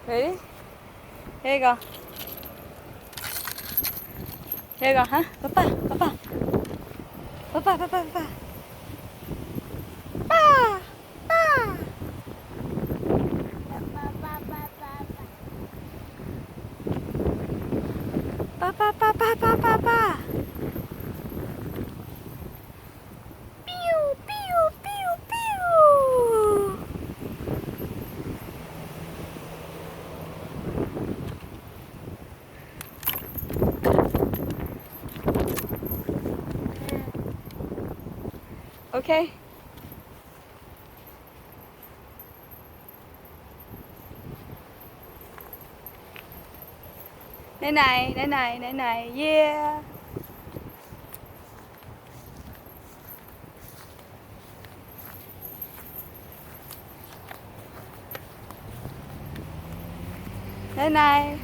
Ready? Here you go. Here you go, huh? Papa, papa. Papa, papa, papa. Pa, pa. Pa, pa, pa, pa, pa, pa. Pa, pa, pa, pa, pa, pa, pa. Piu, piu, piu, piu. Ok. Nai nai, nai nai, nai nai, yeah. Nai nai.